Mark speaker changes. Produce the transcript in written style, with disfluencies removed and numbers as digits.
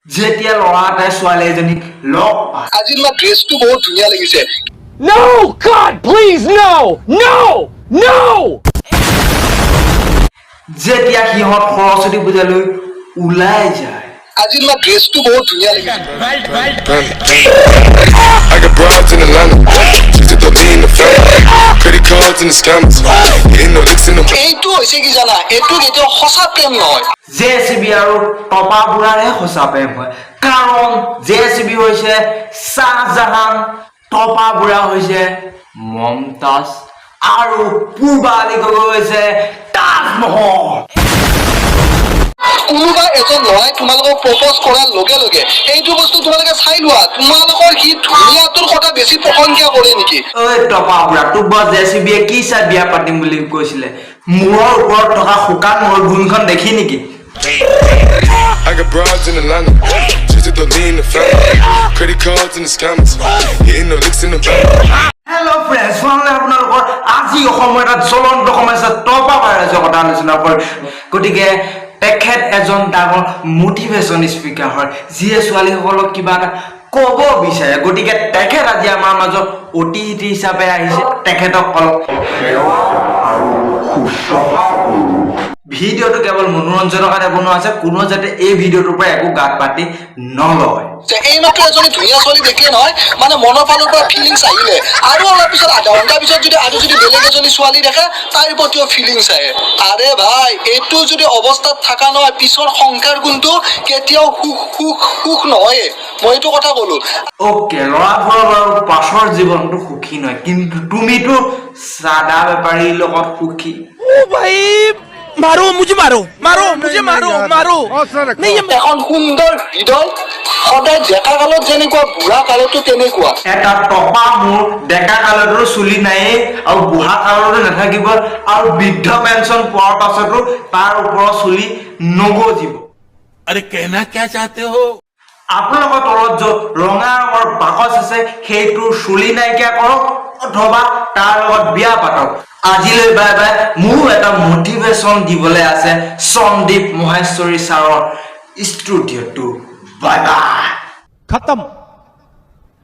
Speaker 1: যেতিয়া ল'ৰা এটাই ছোৱালী এজনীক লগ পায়,
Speaker 2: আজি তোমাৰ ড্ৰেছটো বহুত ধুনীয়া লাগিছে।
Speaker 3: No! God, please, no! No! No!
Speaker 1: যেতিয়া সিহঁত সৰস্বতী পূজালৈ ওলাই যায়,
Speaker 2: আজি তোমাৰ ড্ৰেছটো বহুত ধুনীয়া লাগিছে।
Speaker 4: I got broads in Atlanta. Twistin' dope, lean, and the Fanta. Credit cards and the scammers. Hitting off licks in the
Speaker 2: এইটো হৈছে কি জানা, এইটো কেতিয়াও সঁচা প্ৰেম নহয়।
Speaker 1: জে চি বি আৰু টপা বুঢ়াৰহে সঁচা প্ৰেম হয়, কাৰণ জে চি বি হৈছে শ্বাহজাহান, টপা বুঢ়া হৈছে মমতাজ আৰু পূৰ্বা আলী গগৈ হৈছে তাজমহল।
Speaker 2: কোনোবা এজন ল'ৰাই তোমালোকক প্ৰপ'জ কৰাৰ লগে লগে এইটো বস্তু তোমালোকে চাই লোৱা, তোমালোকৰ সি ধুনীয়াটোৰ কথা বেছি প্ৰশংসা কৰে নেকি।
Speaker 1: ঐ টপা বুঢ়া, তোক বাৰু জে চি বিয়ে কি চাই বিয়া পাতিম বুলি কৈছিলে? মূৰৰ ওপৰত থকা শুকান মৰুভূমিখন দেখি নেকি?
Speaker 4: I got broads in Atlanta. Twistin' dope, lean, and the Fanta. Credit cards and the scammers. Hitting off licks in the
Speaker 1: hello friends, ভালনে আপোনালোকৰ? আজি অসমৰ এটা জ্বলন্ত সমস্যা টপা ভাইৰাছৰ কথা আলোচনা কৰিম। গতিকে তেখেত এজন ডাঙৰ মটিভেশ্যন স্পীকাৰ হয়, যিয়ে ছোৱালীসকলক কিবা এটা ক'ব বিচাৰে। গতিকে তেখেত আজি আমাৰ মাজত অতিথি হিচাপে আহিছে। তেখেতক অলপ ভিডিঅ'টো কেৱল মনোৰঞ্জনৰ কাৰণে বনোৱা আছে। কোনো যাতে এই ভিডিঅ'টোৰ পৰা একো গাত পাতি নলয়।
Speaker 2: যে এইমাত্ৰ এজনী ধুনীয়া ছোৱালী দেখিলে নহয়, মানে মনৰ ফালৰ পৰা ফিলিংছ আহিলে, আৰু অলপ পিছত আধা ঘণ্টাৰ পিছত যদি আৰু যদি বেলেগ এজনী ছোৱালী দেখে, তাইৰ প্ৰতিও ফিলিংছ আহে। আৰে ভাই, এইটো যদি অৱস্থাত থকা নহয়, পিছৰ সংসাৰ কোনটো কেতিয়াও সুখ সুখ সুখ নহয়ে। মই এইটো কথা ক'লো।
Speaker 1: অ'কে, ল'ৰাবোৰৰ বাৰু পাছৰ জীৱনটো সুখী নহয়, কিন্তু তুমিতো চাদা বেপাৰীৰ লগত সুখী।
Speaker 3: ओ भाई, मारो मुझे, मारो, मारो मुझे, मारो, मारो नहीं ये
Speaker 2: এখন সুন্দৰ হৃদয় সদায় ডেকা কালত যেনেকুৱা, বুঢ়া কালতো তেনেকুৱা।
Speaker 1: এটা টপা মূৰ, ডেকা কালতো চুলি নায়েই আৰু বুঢ়া কালতো নাথাকিব আৰু বৃদ্ধ পেঞ্চন পোৱাৰ পাছতো তাৰ ওপৰত চুলি নগজিব।
Speaker 5: अरे, कहना क्या चाहते हो?
Speaker 1: আপোনালোকৰ তলত য'ত ৰঙা ৰঙৰ বাকচ আছে, সেইটোৰ চুলি নাইকিয়া কৰক অথবা তাৰ লগত বিয়া পাতক। আজিলৈ বাই বাই। মোৰো এটা মটিভেশ্যন দিবলৈ আছে সন্দীপ মহেশ্বৰী ছাৰৰ ষ্টুডিঅ'টো। Bye bye.
Speaker 3: खत्म।